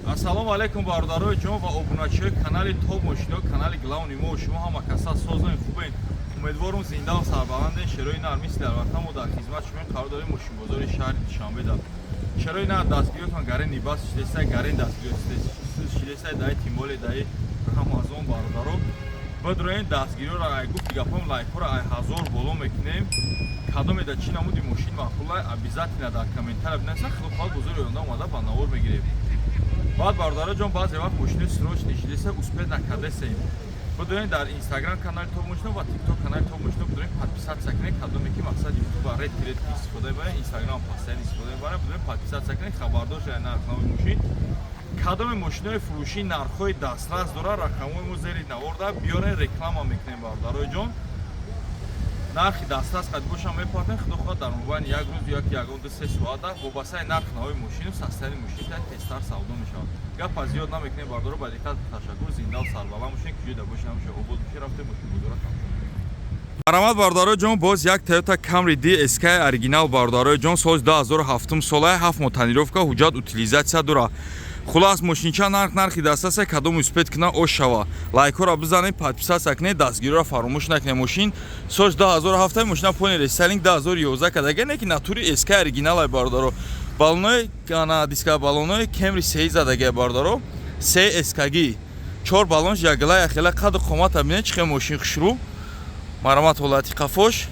Ассалому алайкум, бародарои ҷон ва обуначиҳои канали Топ Мошино, канали главный мо. Шумо ҳама каса созои хубен, умедворум, зинда ва сарбаланден. Шерои нар, мисли дар вақта мо дар хизмат шумо қарор дорем. Мошинбозори шаҳри Душанбеда шерои нар дастгириётон гарен нибас шидесай, гарен дастгириёт шидесай, даи тимболе даи Рамазон. Бародаро, бидроен дастгириёро, ай гуфти гапом, лайкҳоро ай 1000 боло мекунем. Кадоме да чӣ намуди мошин маъқулай, обязательно дар комментария бинависен. Худо хоҳад, бозори оянда омада ба навор мегирем. Баъд, бародароҷон, баъзе вақт мошинои срочный шидеса, успеть накардесем. Бидонед, дар Инстаграм канали Топ Мошино ва Тикток канали Топ Мошино бидонед, подписаться кунед. Кадоме ки, мақсад, Ютуба редко редко истифода мебаред, Инстаграм постоянно истифода мебаред, бидонед, подписаться кунед, хабардор шавед нархномаи мошин. Кадоме мошинои фурӯшӣ нархҳои дастрас дорад, рақамҳои мо зери наворда биёрен, реклама мекунем. Бародарои ҷон, нархи дастрас қад бошам, мепартем. Худо хоҳад, дар мобайни як рӯз як ягон 2-3 соата вобастаи нарх наҳои мошину состояние мошин тезтар савдо мешавад. Гап аз зиёд намекунем, бардоро, ба диққат ташаккур. Зиндаву сарбаланд бошед, куҷои да бошед, ҳамеша обод бошед. Рафтем мошинбозора тамошо. Марҳамат, бародарои ҷон, боз як Toyota Camry DSK оригинал. Бародарои ҷон, соли 2007 сола, 7 моҳ тонировка, ҳуҷҷат, утилизация дора. Хулас, мошинча нарх нархи дастрасе. Кадом успеть куна, ош шава. Лайкҳоро бизанед, подписаться кунед, дастгириро фаромӯш накунед. Мошин соли 2007, мошина полный рестайлинг, 2011 кадага, не ки натури SK оригиналай, бародаро. Балонои ана диска, балонои Camry сей задага, бародаро, се SKги, чор балонш ягла яхела. Қаду қомата бинед, чӣ хел мошин хушрӯ. Марҳамат, ҳолати қафош,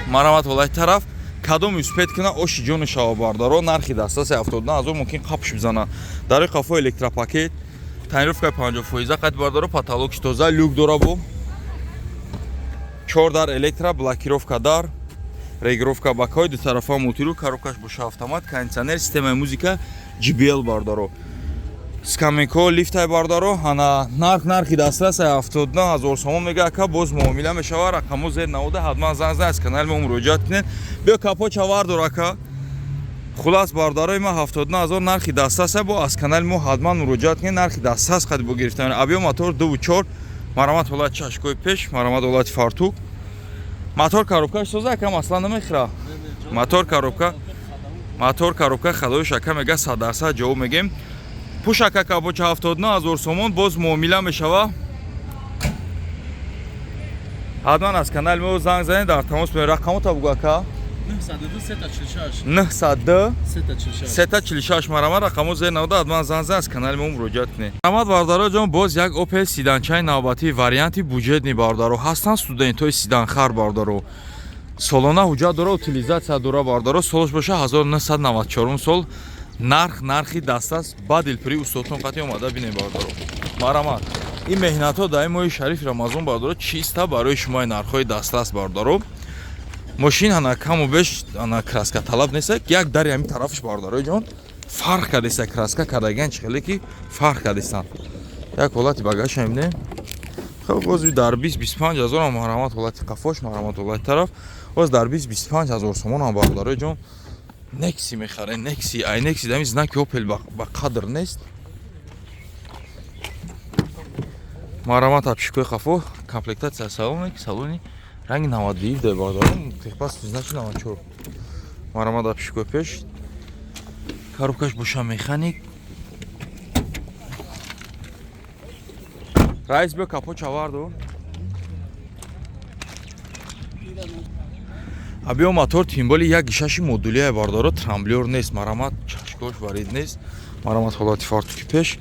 марҳамат, ҳолати тараф. Кадом успеть куна, оши ҷону шава, бардаро. Нархи дастраси 79 000, мумкин қапш бизана. Дарои қафо электропакет, тонировкаи 50 фоиза қад, бардаро. Потолокш тоза, люк дора, бо чор дар электро, блокировка дар, регулировка бакҳои дутарафа, мультируль, коробкаш боша автомат, кондитсионер, системаи музыка JBL, бардаро, скамейко, лифтай, бардаро. Ана, нарх нархи дастрас 79 000 сомон мега ака, боз муомила мешава. Рақамо зер навода, ҳатман занг зан, аз канали мо муроҷиат кунед. Биё, капо чавар дор, ака. Хулас, бародарои ма, 79 000 нархи дастрас, бо аз канали мо ҳатман муроҷиат кунед, нархи дастрас қади бо гирифта. Объём мотор 2,4. Марҳамат, ҳолати чашкои пеш, марҳамат, ҳолати фартук. Мотор, коробкаш соза, ака, масла намехӯра. Мотор, коробка, мотор, коробка хадои ака мега, 100% ҷавоб мегем. Пушака капоча 79 000 сомон, боз муомила мешава. Ҳатман аз канали мо занг занед, дар тамос бинед. Рақамота бугу, ака. 902 346. 902 346. 346. Марҳамат, рақамо зер навода, ҳатман занг зан, аз канали мо муроҷиат кунед. Марҳамат, бародароҷон, боз як Опел седанчаи навбатии варианти бюджетный. Бародаро, ҳастанд студентҳои седанхар, бародаро. Солона ҳуҷҷат дора, утилизация дора, бародаро. Солаш боша 1994 сол. Нарх нархи дастрас, ба дилпурӣ устодтон қатъи омада бинем, бародаро. Марҳамат, ин меҳнатҳо дар ин моҳи шарифи Рамазон, бародаро, чиста барои шумои нархҳои дастрас. Бародаро, мошин ана каму беш ана краска талаб неста, як дари ҳамин тарафаш, бародарои ҷон, фарқ кардеста, краска кардаган, чӣ хеле ки фарқ кардестан. Як ҳолати багаша мебинем. Хоб, боз дар 20-25 ҳазор. Марҳамат, ҳолати қафош, марҳамат, ҳолати тараф. Боз дар 20-25 ҳазор сомон, бародарои ҷон, Некси мехарен. Некси, ай Некси дами знаки Опел ба қадр нест. Марҳамат, обшивкои қафо, комплектация салоне, салони ранги 97 да, бародарон, техпаспорт значит 94. Марҳамат, обшивкои пеш, коробкаш боша механик. Раис, биё, капо чаварду. Объём мотор тимболи як шаши модулия, бардоро, трамблёр нест. Марҳамат, чашкош варид нест. Марҳамат, ҳолати фартуки пеш.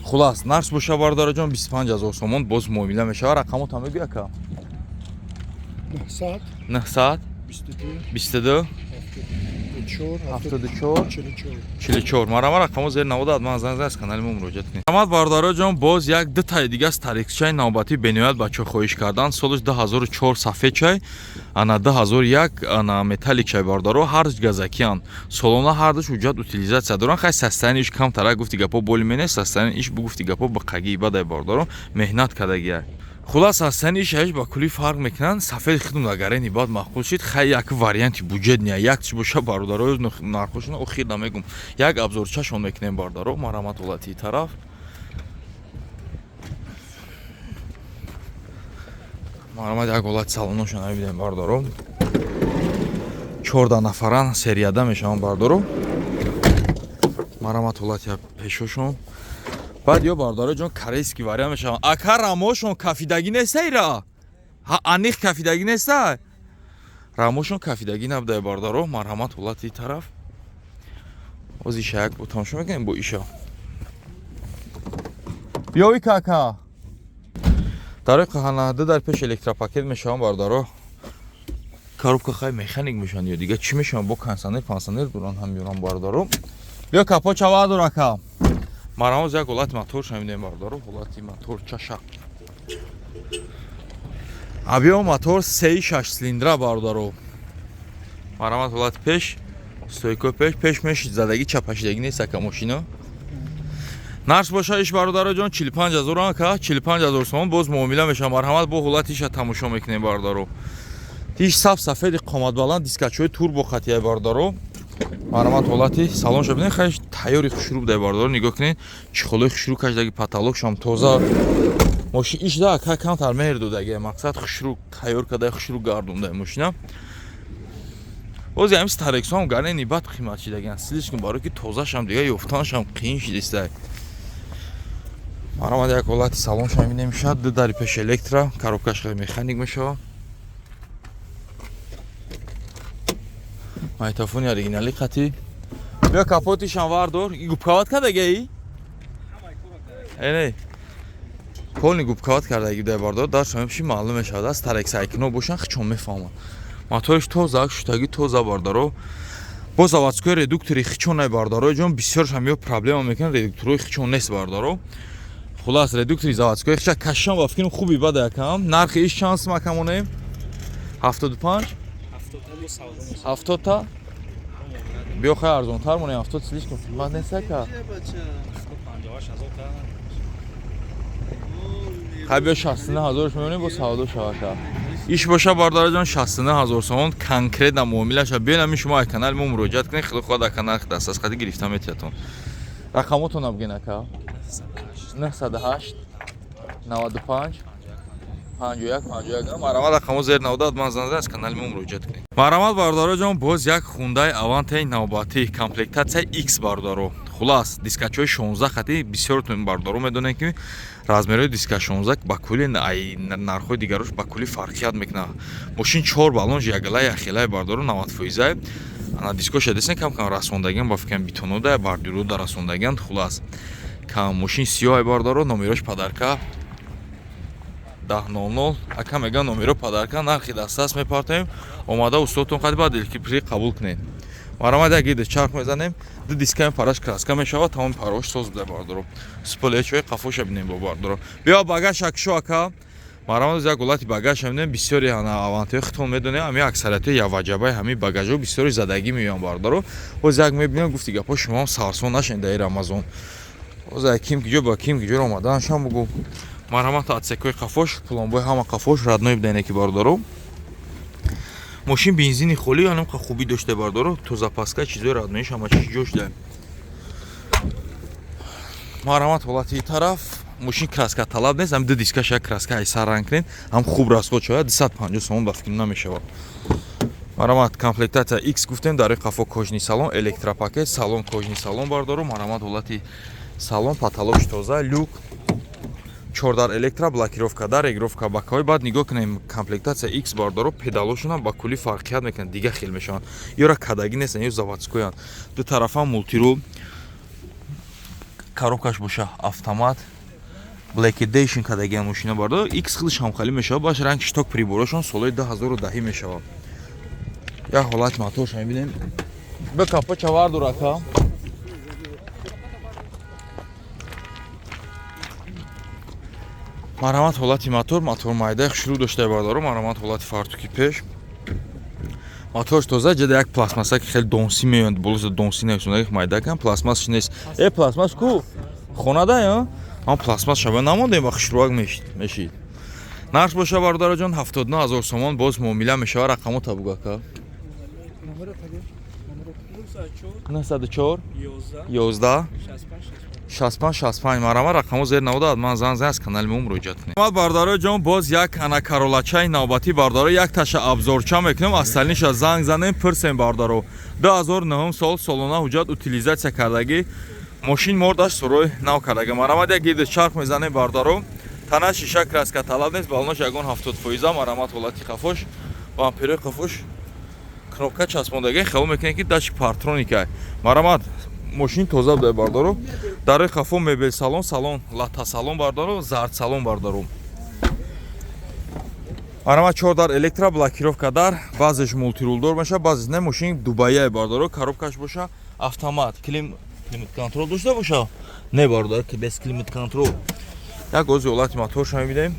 Хулас, нарх боша, бародароҷон, 25 000 сомон, боз муомила мешава. Рақамотам мегӯй, ака. 900 900 22 22 74 74 44. 44. Марҳамат, рақамо зери навода, ҳатман занг зан, аз канали мо муроҷиат кунед. Марҳамат, бародароҷон, боз як дутаи дига старикчаи навбатӣ. Бениҳоят бачаҳо хоҳиш карданд. Солаш 2004 сафедчай, ана 2001 ана металликчай, бародаро. Ҳардуш газакиянд, солона ҳардуш ҳуҷҷат, утилизация доранд. Хай, состояние иш камтара, гуфти гапо, боли мене состояние иш, бугуфти гапо, ба қагии бадай, бародаро, меҳнат кардагия. Хулас, состояние иш аиш ба куллӣ фарқ мекунанд. Сафеди худум агарени баъд маъқул шид. Хай, як варианти бюджетный яктиш боша, бародаро, нархошона охир намегум, як обзорчашон мекунем, бародаро. Марҳамат, ҳолати тараф, марҳамат, як ҳолати салоношон мебинем, бародаро. 14 нафаран серияда мешаванд, бародаро. Марҳамат, ҳолати пешошон. Баъд ё, бародаро ҷон, корейский вариант мешаванд. Ака, рамошон кафидагӣ нестаира? Ҳа, аниқ кафидагӣ неста, рамошон кафидагӣ набудай, бародаро. Марҳамат, ҳолати тараф. Оз иша як бо тамошо мекунем, бо иша биёви, кака. Дарои қаҳанаҳда дар пеш электропакет мешаванд, бародаро. Коробка хай механик мешаванд ё дига чӣ мешаванд, бо кондиционер пансионер доранд ҳам меёранд, бародаро. Биё, капот чава дор, ака. Марҳамат, як ҳолати моторша мебинем, бародаро. Ҳолати мотор чаша. Абиё, мотор сеи шаш цилиндра, бародаро. Марҳамат, ҳолати пеш, стойко пеш, пеш мешид, задагӣ, чапашидагӣ нест, ака, мошина. Нарх боша иш, бародаро ҷон, 45 ҳазор, ака, 45 ҳазор сомон, боз муомила мешавад. Марҳамат, бо ҳолати иша тамошо мекунем, бародаро. Иш саф сафеди, қоматбаланд, дискачҳои турбо хатияй, бародаро. Марҳамат, ҳолати салонша бинед, хай тайёри хушрӯ будай, бародаро. Нигоҳ кунед, чехолои хушрӯ кашидаги, потолокшам тоза. Мошин иш да, ака, камтар меҳр додаги, мақсад, хушрӯ тайёр карда, хушрӯ гардонда мошина. Боз ҳамин Старексоам гарени бад қимат шидагиан, слишком, барои ки тозашам дига ёфтанашам қиин шидистай. Марҳамат, як ҳолати салонша мебинем. Шад ду дари пеш электро, коробкаш хеле механик мешавад, магнитофони оригинали қатӣ. Биё, капотишам вардор. Губкават кардаги, э, не, полный губкават кардаги дай, бардор. Дар шамепши маълум мешавад, аз Старекс айкино бошан, хичон мефаҳмад. Моториш тоза, шутаги тоза, бардаро. Бо заводской редуктори хичон най, бардаро ҷон. Бисёршам ё проблема мекунад, редукторҳои хичон нест, бардаро. Хулас, редуктори заводской хича кашам ба фикрам хуби бада якам. Нархи иш чанд сум, акамонем? 75, 70 та. Биё, хай, арзонтар монем, 70 слишком қимат нест, ака. Хай, биё, 69 ҳазорш мемонем, бо савдо шава, ака. Иш боша, бародарҷон, 69 ҳазор сомон, конкретно муомила шава. Биён, ҳамин шумо ай канали мо муроҷиат кунед, худо хоҳад, ака нархи дастрас қади гирифта метиҳатон. Рақамотонам бигин, ака. 908 95 51 51. Марҳамат, рақамо зер навода, ман занг аз канали мо муроҷиат кунед. Марҳамат, бародароҷон, боз як Хундай Авантаи навбатӣ, комплектатсия X, бародаро. Хулас, дискачҳои 16 хати. Бисёртон, бародаро, медонед, ки размерҳои диска 16 ба кулли ай нархҳои дигарош ба кулли фарқият мекунад. Мошин чор баллон ягалай яхелай, бародаро, 90 фоизай. Ана дискоша десен, кам кам расондагиан, ба фикрам, битонода бардюрода расондагиан. Хулас, кам мошин сиёҳай, бародаро, номерош подарка 1000, ака меган, номеро подарка. Нархи дастрас мепартоем, омада устодтон қади баъд электри қабул кунед. Марҳамат, як гирди чарх мезанем. Ду дискаи параш краска мешавад, тамоми парош соз буда, бародаро. Спойлерчои қафоша бинем бо, бародаро. Биё, багаша кушо, ака. Марҳамат, як ҳолати багаша бинем. Бисёри ана Авантаи худтон медонем, ҳами аксариятҳои яваҷабаи ҳами багажҳо бисёри задагӣ меоянд, бародаро. Боз як мебинем, гуфти гапҳо, шумоам сарсон нашед дар Рамазон. Боз ким ки ҷо ба ким ки ҷоро омадааншам бугу. Марҳамат, отсекои қафош, пломбои ҳама қафош родной будане ки, бародаро. Мошин бензини холӣ, анамқа хубӣ дошта, бародаро, то запаска, чизои родноиш ҳама чиз ҷош да. Марҳамат, ҳолати тараф. Мошин краска талаб нест, ҳам ду дискаш як краска айсар ранг кунед, ҳам хуб расход шавад, 250 сомон ба фикр намешавад. Марҳамат, комплектатсия X гуфтем, дар қафо кожаный салон, электропакет, салон кожаный салон, бародаро. Марҳамат, ҳолати салон, потолокш тоза, люк, чордар электро, блокировка дар, регулировка боковой. Баъд нигоҳ кунем, комплектатсия X, бародаро, педалошонам ба кулли фарқият мекунанд, дига хел мешаванд. Ёра кадагӣ нестанд, ё заводскоянд. Ду тарафа мультирул, коробкаш боша автомат, Black Edition кадагиан мошина, бародаро. X хелиш ҳамхалӣ мешавад, баш ранг щиток приборошон солҳои 2010 мешавад. Як ҳолати моторша мебинем. Бе капоча вардор, ака. Марҳамат, ҳолати мотор. Мотор майдаи хушрӯ дошта, бародаро. Марҳамат, ҳолати фартуки пеш. Моторш тоза, ҷада як пластмасса, ки хеле донсӣ меоянд, болоса донсӣ нависонда, майда кам пластмассаш нест. Э, пластмасс ку хонада ё ҳам пластмасс шаба намондем, ба хушрӯак мешид. Нарх боша, бародароҷон, 79 ҳазор сомон, боз муомила мешава. Рақамота бугу, ака. Номера таги. Номера плюс. 904 904 11 11 65 65. 65 65. Марама, рақамо зер навода, ман занг зан, аз канали мо муроҷиат кунед. Мад, бародарои ҷон, боз як ана Короллачаи навбатӣ, бародаро, як таша обзорча мекунем. Остальныйша занг занем, пурсем, бародаро. 2009 сол, солона ҳуҷҷат, утилизация кардагӣ мошин, мордаш сурои нав кардаги. Марамад, як гирди чарх мезанем, бародаро. Тана, шиша, краска талаб нест, балонош ягон 70%. Марамат, ҳолати қафош, бамперои қафош кнопка часпондагӣ, хиёл мекунед, ки датчик парктроникай. Марамат, мошин тоза будай, бародаро. Дарои қафо, мебел салон, салон лата салон, бародаро, зард салон, бародаро. Марамат, чор дар электро, блокировка дар, баъзеш мультирулдор меша, баъзеш не. Мошин дубаяй, бародаро. Коробкаш боша автомат, климат контрол дошта боша, не, бародаро, ки без климат контрол. Як ози ҳолати моторша мебинем.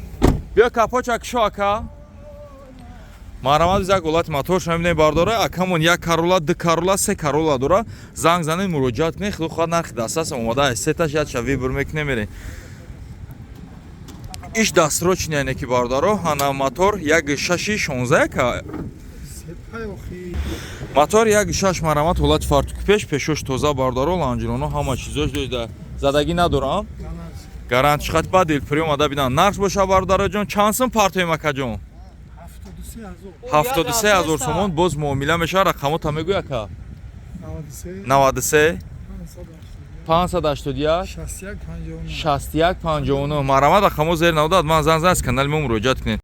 Биё, капоча кишо, ака. Марамад, як ҳолати моторша мебинем, бародаро. Акамон як Королла, ду Королла, се Королла дора. Занг занед, муроҷиат кунед. Худо хоҳад, нархи дастрас омода аст. Сеташ якша выбор мекунем, мерем. Иш дастрочный яне ки, бародаро, ана мотор як шаши шонздаҳ яка. Сепай охи. Мотор як шаш. Марамат, ҳолати фартуки пеш, пешош тоза, бародаро, лонжероно, ҳама чизош дошта, задагӣ надорам. Гарант чиқат ба дил приём ада бинан. Нарх боша, бародароҷон, чанд сум партоем, акаҷон? 73 ҳазор. 73 000 сомон, боз муомила мешавад. Рақамота мегӯй, ака. 93 93 581 581 61 59. 61 59. Марамат, рақамо зер наводад, ман занг зан, аз канали мо муроҷиат кунед.